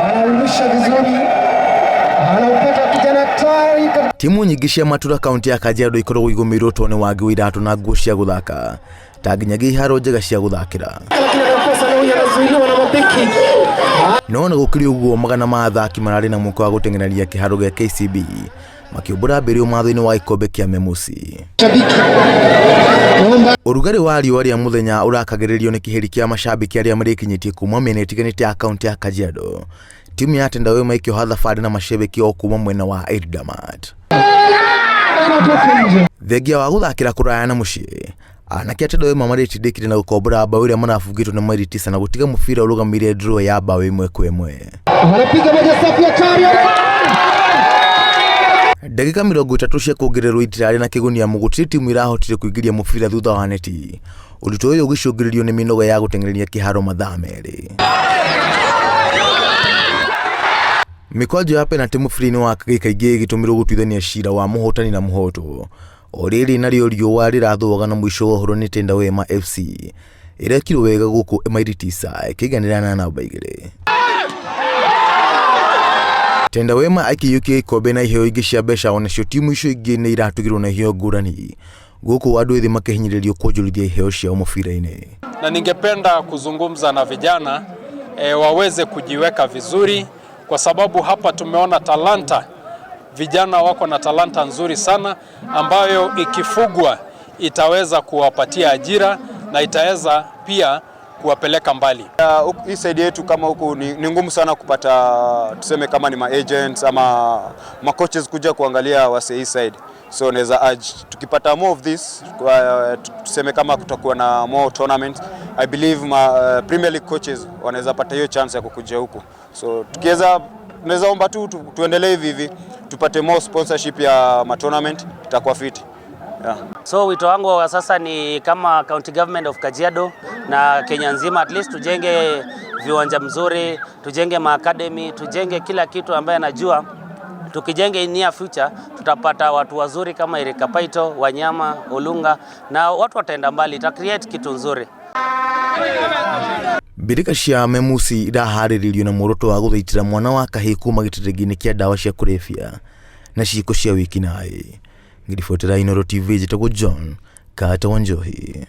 Anaurusha vizuri, anaupata kijana tayari. Timu nyingĩ cia matura kaunti ya Kajiado ikoragwo igũmĩirwo tondũ nĩ wagi wa iratũ na nguo cia gũthaka ta nginyagia iharo njega cia gũthakĩra. Lakini anakosa na huyu anazuiliwa na mabeki. No ona gũkĩrĩ ũguo, magana ma athaki mararĩ na mweke wa gũteng'ereria kĩharo gĩa KCB makĩũmbũra mbĩrĩ ũmatho-inĩ wa gĩkombe kĩa Memusi. Shabiki naomba Ũrugarĩ wa riũa rĩa mũthenya ũrakagĩrĩrio nĩ kĩheri kĩa mashabiki arĩa marĩkinyĩtie kuma mĩena ĩtiganĩte ya kaunti ya Kajiado. Timu ya Tenda Wema ĩkĩoha thabarĩ na mashabiki o kuma mwena wa Eldoret. Anatoka nje. Thengia wa gũthakĩra kũraya na mũciĩ, anake a Tenda Wema marĩtindĩkire na gũkombora mbaũ ĩrĩa marabungĩtwo nĩ maili tisa na gũtiga mũbira ũrũgamĩire draw ya mbaũ 1-1. Anapiga moja safi, hatari. Ndagĩka 30 cia kuongererwo itirarĩ na kĩguni amu gũtirĩ timu irahotire kũingĩria mũbira thutha wa neti. Ũritũ ũyũ ũgĩcũngĩrĩrio nĩ mĩnoga ya gũteng'ereria kĩharo mathaa 2. Mĩkwanjo ya penalty mũbira-inĩ wa kagĩ kaingĩ ĩgĩtũmĩrwo gũtuithania cira wa mũhotani na mũhotwo. O rĩrĩ narĩo riũa rĩrathũaga na mũico wa ũhoro nĩ Tenda Wema FC ĩrekirwo wega gũkũ maili tisa ĩkĩiganĩra na namba 2. Tenda Wema akĩiyũkia gĩkombe na iheo ingĩ cia mbeca onacio timu icio ingĩ nĩ iratugirwo na iheo ngũrani gũkũ andũ ethĩ makĩhinyĩrĩrio kuonjorithia iheo ciao mũbira-inĩ. Na ningependa kuzungumza na vijana waweze kujiweka vizuri, kwa sababu hapa tumeona talanta, vijana wako na talanta nzuri sana ambayo ikifugwa itaweza kuwapatia ajira na itaweza pia kuwapeleka mbali. Hii side yetu kama huku ni ngumu sana kupata, tuseme kama ni ma agents ama ma coaches kuja kuangalia wase hii side, so naweza urge tukipata more of this, tuseme kama kutakuwa na more tournament, I believe ma Premier League coaches wanaweza pata hiyo chance ya kukuja huku, so tukiweza tunaweza omba tu tuendelee hivi hivi tupate more sponsorship ya ma tournament, itakuwa fiti, yeah. So wito wangu wa sasa ni kama County Government of Kajiado na Kenya nzima, at least tujenge viwanja mzuri, tujenge ma academy, tujenge kila kitu ambaye anajua tukijenge in near future tutapata watu wazuri kama Eric Kapaito, Wanyama, Olunga na watu wataenda mbali, ita create kitu nzuri. Mbĩrĩka cia Memusi iraharĩrĩrio na muoroto wa gũthaitĩra mwana wa kahĩĩ kuma gĩtĩrĩngĩ-inĩ kĩa ndawa cia kũrebia na ciĩko cia wĩkinaĩ. Ngĩribotera Inooro TV, njĩtagwo John Kata Wanjohi.